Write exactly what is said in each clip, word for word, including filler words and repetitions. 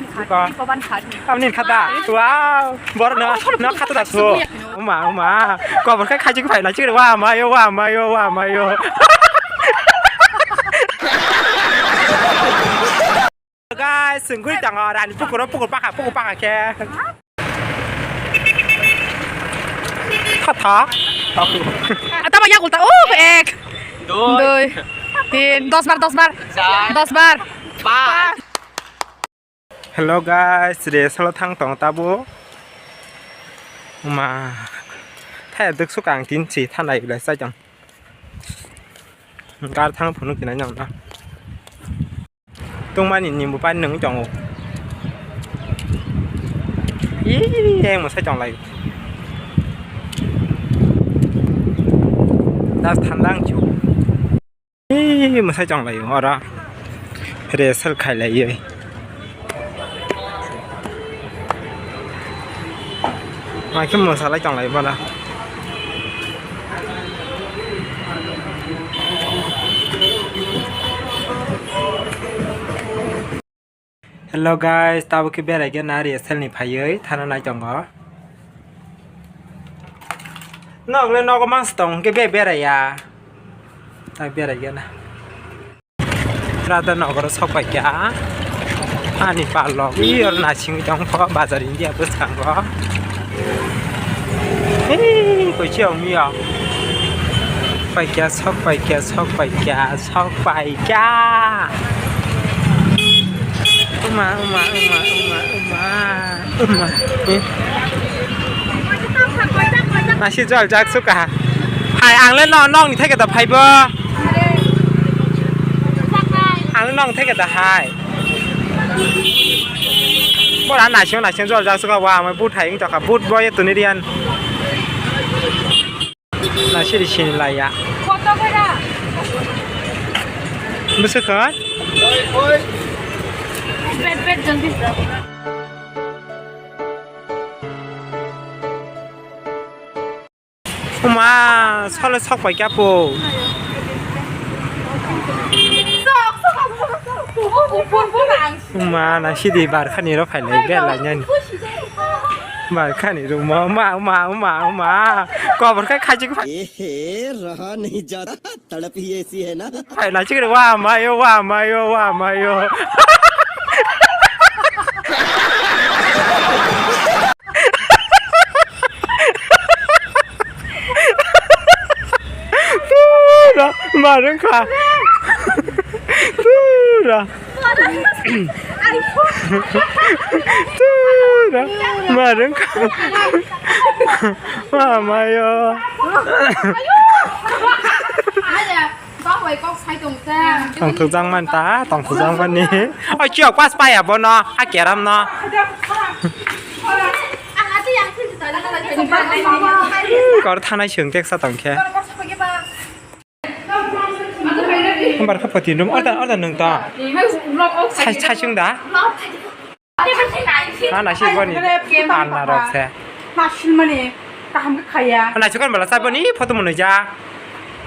Iko. Iko ban khat. Tamni khata. Wow. Bor no, no khata da su. Uma, uma. Kobor kai khaji phai na chigre. Wa mayo, wa mayo, wa mayo. Guys, sungui tango rani pukuro, pukur paka, pukur paka ke. Khata. Atama yak ulta. Oh, ek. Doi. Doi. Tin, dos bar, dos bar. Char. Dos bar. Pas. Hello guys, re salo thang tong tabo. Ma. Thaya duk suk ang tin si thanai ulai sa jang. Gar thang phunuk tinai nang na. Tungmani nimbu pani nung tongo. Ih, yang masai tong lai. Das thandang chu. Ih, masai tong lai ora. Re sal khai lai ye. Maikhe mwsalai tonglai bana. Hello guys, tabuk khe berai khe na rehearsal ni phaiwi thana nai tongo. Nok le nogo mangsa tong hwnkhe be berai ya. Tak berai khe na. Brother nogoro sok pai kha. Ani palok i or nasing tong pho bazar India bwskango. Hei, koi se ong ya. Pai kha, sok pai kha, sok pai kha, sok pai kha. Uma, uma, uma, uma, uma. Uma. Eh. Nasi jol jak suka. Hai, ang le no, nong ni theke da phaibo. Ang le nong theke da hai. Bora nasing nasing jol jak suka wa, amai but hai wng tokha, but boy tuni riyan. Nasiri sini laya. Bwswk kha? Wait, wait, jaldi. Uma, solo sok pai kya po. Sok, sok, sok, sok. Uma, nasidi bar khani ro phai lai, bel lai nani. Bar khani ro ma, ma, ma, ma, ma. Kobor khai khaji ko. Ehe, raha nahi jata, tadap hi aisi hai na. Phai lai chigre, wa mayo, wa mayo, wa mayo. Pura marung kha. Pura. Pura marung kha. Mamayo. Tongthokjak man ta, tongthokjak mani. Oi, chiyok pas paya bono, a keram no. Kor thanai chwng teksa tongkhe. Hambar kha poti rum, orda, orda nwng to. Sai, sai chwng da. Ha, naisik boni alna rok se. Nasil mani kaham khe khaya. Ha, naisik kan bala sa boni photo mwnwi ja.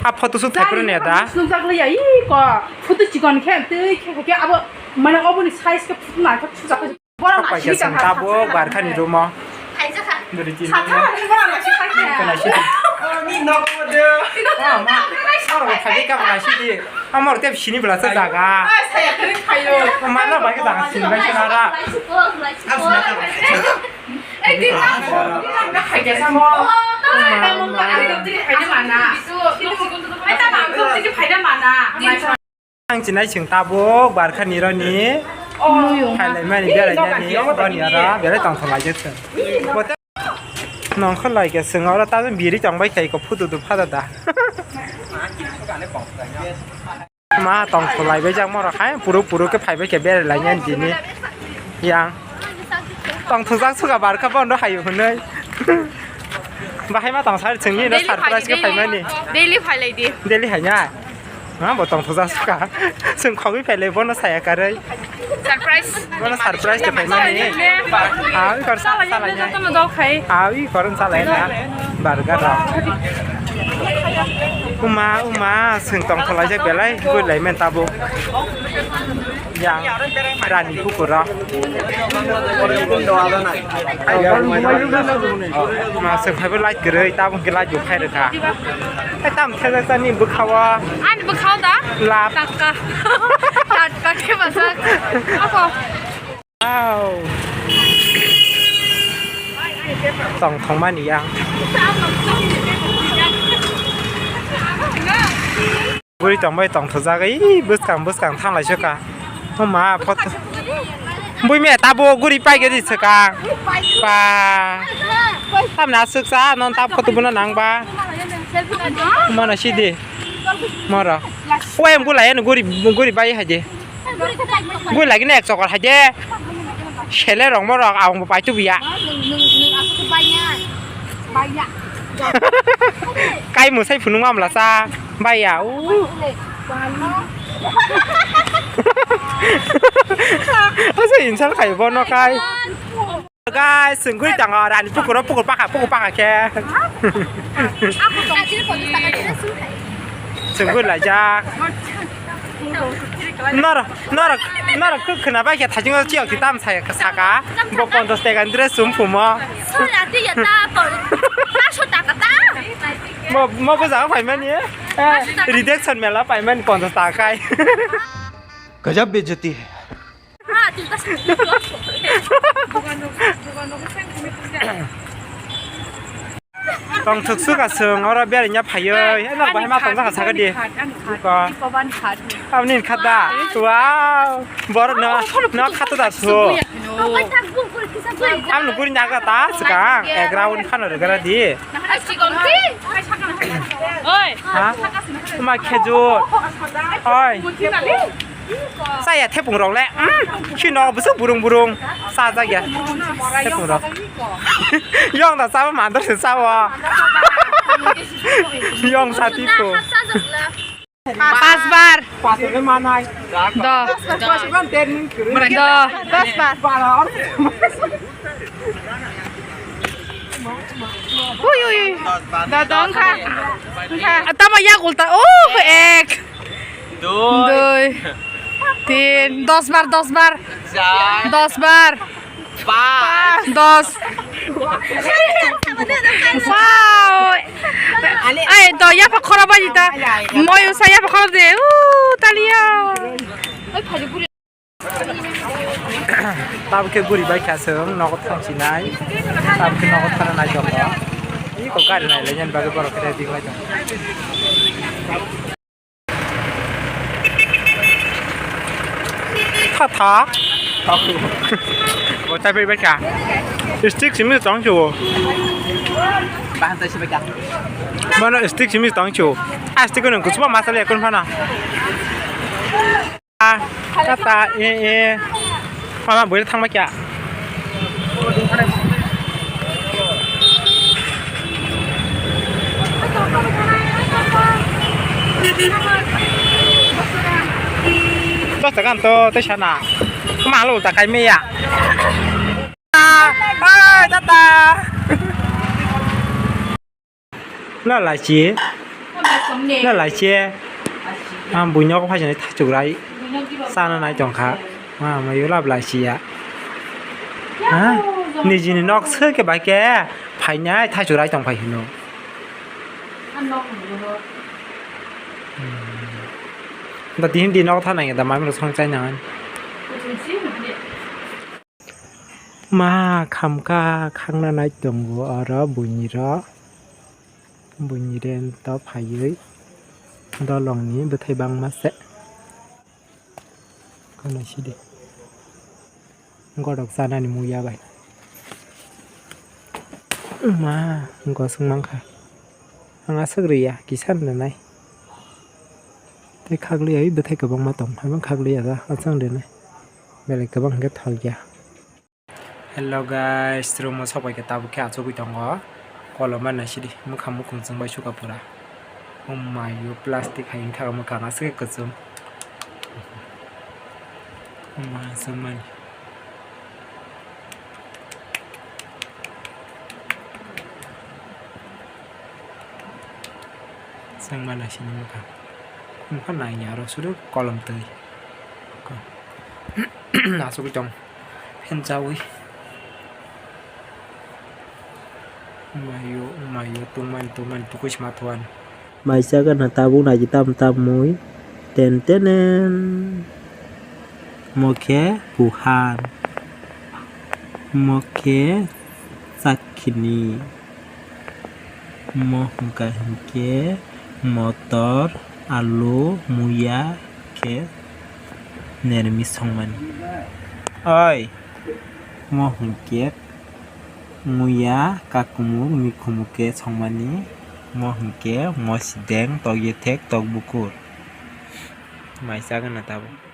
A photo shoot khai pura ne da. Sujak le ya, i ko. Photo chikon khe, tei khe khe abo mane oboni size khe photo na khe sujak. Sok pai khe chwng tabuk bar khani room o. Duri tin room o. Khe naisik. Oro khai khe kabo naisik di. Amor tep sini bela sa jaga. Mano bai khe jaga sini bai khe nara. Ang chinai chwng tabuk bar khani roni. Khailai mani berai nani roni oro berai tongthok lai jek chwng. Nongkha lai khe chwng oro ta biri tong bai khai ko phutu tu phada da. Ma tongthok lai bai jak moro khai puru puru khe phai bai khe berai lai nani tini. Yang tongthok jak suka bar kha bondo hayu hwnwi. Bahai ma tong sari chwngni no surprise khe phai mani. Daily phai lai di. Daily hai na. Ha, bo tong thujak suka. Chwng khogwi phailai bono saya karwi. Surprise. Bono surprise de phaimani. Awi kor sa salai na. Jotono dok khai. Awi kor salai na. Burger rok. Uma, uma, chwng tong thulaijak belai, goi lai men tabuk. Yang Rani Pukura. Masuk hai bo light kwrwi, tabuk khe light bo khai rwkha. Hai tam thajak tani bwkhao. Ani bwkhao da? Lap. Tatka. Tatka khe basak. Ako. Wow. Tong thongmani yang. Guri tongbai tongthokjak, ih, bwskang bwskang thanglai soka. O ma, photo. Bui me tabo guri paigedi swkang. Ba. Tamni aswk cha, non ta photo bono nangba. Mano sidi. Moro. Wai em gulai ano guri, guri bai haide. Gulai gini ek chokor haide. Sele rong morok, abang bo paitu biya. Kai musai phunung mamla sa. Baiya. U. Asa insal kai bono kai. Guys, sengkuri tango Rani Pukuro, pukur paka, pukur paka khe. Sengkuri laijak. Nor, nor, nor khwna bai khe thajingo chiyok ti tam saka. Bo ponchas taka ni dress sum phumo. Sora ti ya ta to. Paso taka ta. Mo, mo bo jaga paimani. Eh, rejection mela paimani ponchas taka kai. Gajab bejati hai. Tong thuk suk asung oro berainya phaioi. Eno bahai ma tong jaka sakadi. Ko. Aboni khata. Wow. Bor no, no khata da su. Aboni guri naga ta sukang. Ground khano rwgra di. Oi. Ha? Tuma khejur. Oi. Chaya thepung rok le. Mm. Khino bwswk burung burung. Chajak ya. Thepung rok. Yong da chabo mandar se chabo. Yong sa tipo. Pas bar. Pas bar manai. Do. Do. Pas bar. Pas bar. Ui, ui, ui. Da, da, wngkha. Wngkha. Tamo yak ulta. Oh, ek. Dui. Dui. Tin. Dos bar, dos bar. Char. Dos bar. Pas. Dos. Wow. Ai, to, yapa khoro bai ta. Moyo sa yapa khoro de. Uh, talia. Tabuk khe guri bai kha chwng nogo thang sinai. Tabuk khe nogo thana nai tongo. Iko gari nai lai nani bagwi borok khe ready wngwi tongo. Tha tha. Bo chai bai bai kha. Stick simi tong chu. Bahan tai si bai kha. Mano stick simi tong chu. A stick ko nang kuchuma masala yakun phana. Tata, e, e. Mama, buino thangma kya? Dos taka to, tei sana. Malo ta kai meya. Hai, tata. La laichi. La laichi. Ang buino kok phaisani thachuk rai. Sana nai tongkha. Ma mayo lab laichi ya. Ha? Nijini nok se ke bai ke phainai thachuk rai tong phai hino. Da tihim di nok tha nang da mai song chai nang. Ma khamkha khangna nai tongo oro buini rok. Buini rento phaiwi dolongni bwthai bangma se. Kono sidi. Godok chanani muya bai. Ma gosong mankha. Ang aswk riya kisa rinai. Tei khakliya bwthai kwbangma tong. Habang khakliya da aswk rinai. Belai kwbang hwnkhe thokya. Hello guys, room o sok bai khe tabuk khe achugwi tongo. Kolom bai naisidi, mwkhang mukhung chwng bai suka pura. Oh my, o plastic hai wngkha mwkhang aswk kwchwng. Oh my, chwng mani. Chwng mani naisidi mwkhang. Mwkhang nai ya aro sudu kolom twi. Asugwi tong. Phen chawi. Mayo, mayo, tungmani, tungmani, tukui sma thuan. Mai chagana tabuk naidi tam tam mui. Ten tenen. Mo khe buhan. Mo khe chakhini. Mo hwnkha hinkhe motor, alu, muya khe nermi songmani. Oi, mo hwnkhe muya kakumuk mikhumuk khe songmani. Mo hwnkhe mosideng, tokyethek, tokbukur. Mai chagana tabuk.